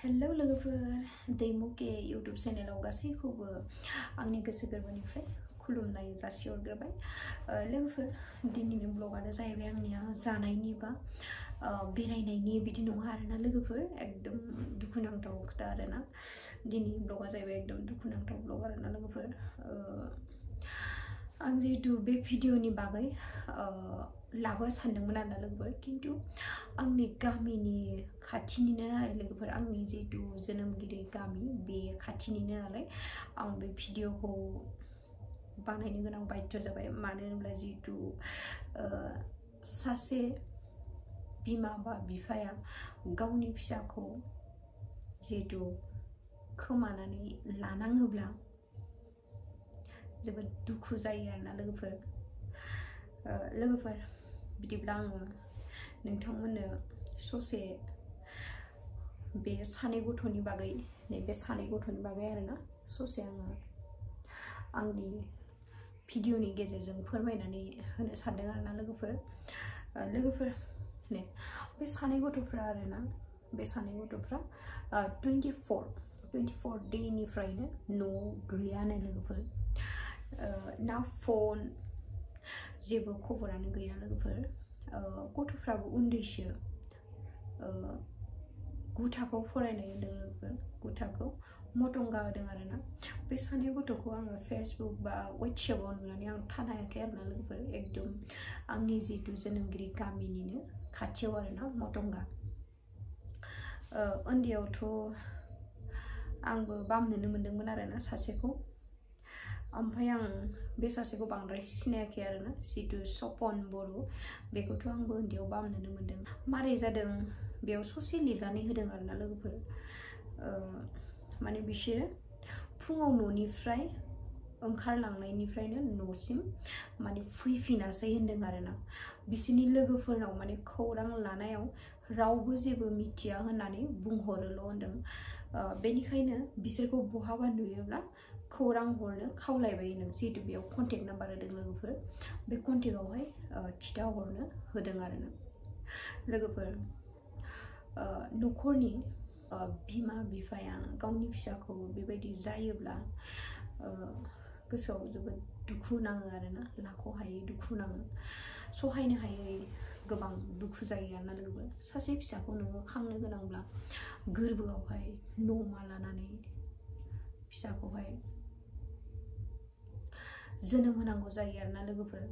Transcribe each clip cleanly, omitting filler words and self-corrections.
Hello लोगोफोर दैमुके YouTube चेनेलाव गासैखौबो आंनि गोसो गोरबोनिफ्राय खुलुमनाय जासिहरग्रोबाय। लोगोफोर दिनैनि ब्लगानो जाहैबाय आंनिया जानायनि बा बेरायनायनि बिदि नङा आरोना लोगोफोर, एकदम दुखुनांथाव खोथा आरोना। दिनैनि ब्लगा जाहैबाय एकदम दुखुनांथाव ब्लग आरोना लोगोफोर। आं जिहेतु बे भिडिअनि बागै लाबो सानदोंमोन आरोना लोगोफोर, किन्तु आंनि गामिनि खाथिनिनो नालाय लोगोफोर, आंनि जिहेतु जोनोमगिरि गामि बे खाथिनिनो नालाय आं बे भिडिअखौ बानायनो गोनां बाध्य जाबाय। मानो होनोब्ला जिहेतु सासे बिमा बा बिफाया गावनि फिसाखौ जिहेतु खोमानानै लानाङोब्ला जोबोद दुखु जायो आरोना लोगोफोर। बिदिब्ला आङो नोंथांमोननो ससे बे सानै गथ'नि बागै आरोना ससे आङो आंनि भिडिअनि गेजेरजों फोरमायनानै होनो सानदों आरोना लोगोफोर। बे सानै गथ'फ्रा आरोना, बे सानै गथ'फ्रा 24 डेनिफ्रायनो न'आव गैयानो लोगोफोर। ना फन जेबो खबरानो गैया लोगोफोर। गथ'फ्राबो उन्दैसो, 9 थाखोआव फरायनाय होदों लोगोफोर, 9 थाखोआव मटंगा होदों आरोना। बे सानै गथ'खौ आङो फेसबुक बा वाट्सएपआव नुनानै आं थानो हायाखै आरोना लोगोफोर। एकदम आंनि जिहेतु जोनोमगिरि गामिनिनो खाथियाव आरोना मटंगा। उन्दैयावथ' आंबो बामनोनो मोनदोंमोन आरोना सासेखौ, ओमफ्राय आं बे सासेखौ बांद्राय सिनायाखै आरोना, जिहेतु सपन बर' बेखौथ' आंबो उन्दैयाव बामनोनो मोनदों। मारै जादों बेयाव ससे लिरनानै होदों आरोना लोगोफोर। माने बिसोरो फुङाव न'निफ्राय ओंखारलांनायनिफ्रायनो न'सिम माने फैफिनासै होनदों आरोना। बिसोरनि लोगोफोरनाव माने खौरां लानायाव रावबो जेबो मिथिया होननानै बुंहरोल' होनदों। बेनिखायनो बिसोरखौ बहाबा नुयोब्ला खौरां हरनो खावलायबाय नों, जिहेतु बेयाव कन्टेक्ट नाम्बार होदों लोगोफोर, बे कन्टेक्टआवहाय खिथाहरनो होदों आरोना लोगोफोर। न'खरनि बिमा बिफाया गावनि फिसाखौ बेबायदि जायोब्ला गोसोआव जोबोद दुखु नाङो आरोना, लाख'हायै दुखु नाङो, सहायनो हायै गोबां दुखु जायो आरोना लोगोफोर। सासे फिसाखौ नोङो खांनो गोनांब्ला गोरबोआवहाय न'मा लानानै फिसाखौहाय जोनोम होनांगौ जायो आरोना लोगोफोर।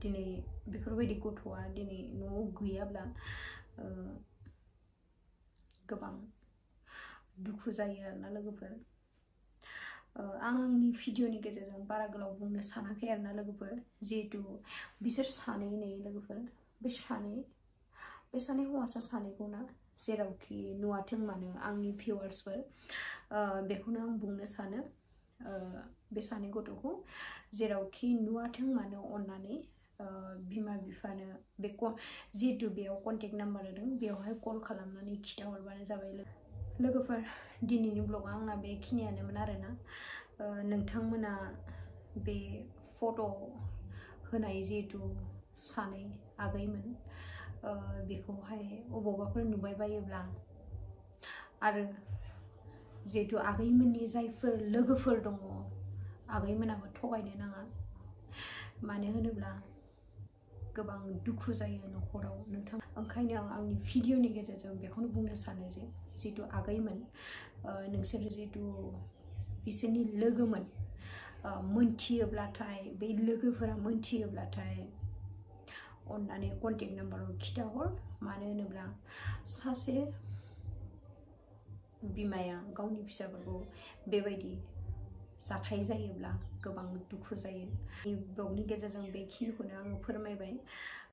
दिनै बेफोरबायदि गथ'आ दिनै न'आव गैयाब्ला गोबां दुखु जायो आरोना लोगोफोर। आं आंनि भिडिअनि गेजेरजों बारा गोलाव बुंनो सानाखै आरोना लोगोफोर, जिहेतु बिसोर सानै नै लोगोफोर, बे सानै हौवासा सानैखौना जेरावखि नुवाथों मानो आंनि भिउवार्सफोर, बेखौनो आं बुंनो सानो, बे सानै गथ'खौ जेरावखि नुवाथों मानो अननानै बिमा बिफानो बे जिहेतु बेयाव कन्टेक्ट नाम्बार होदों बेयावहाय कल खालामनानै खिथाहरबानो जाबाय लोगोफोर। दिनैनि ब्लगा आंना बेखिनियानोमोन आरोना। नोंथांमोना बे फट' होनाय जिहेतु सानै आगैमोन, बेखौहाय अबावबाफोर नुबाय बायोब्ला, आरो जिहेतु आगैमोननि जायफोर लोगोफोर दङ, आगैमोनाबो थगायनो नाङा। मानो होनोब्ला गोबां दुखु जायो न'खराव नोंथां। ओंखायनो आं आंनि भिडिअनि गेजेरजों बेखौनो बुंनो सानो जे जिहेतु आगैमोन, नोंसोर जिहेतु बिसोरनि लोगोमोन, मोनथियोब्लाथाय बै लोगोफोरा मोनथियोब्लाथाय अननानै कन्टेक्ट नाम्बाराव खिथाहर। मानो होनोब्ला सासे बिमाया गावनि फिसाफोरखौ बेबायदि जाथाय जायोब्ला गोबां दुखु जायो। ब्लगनि गेजेरजों बेखिनिखौनो आङो फोरमायबाय।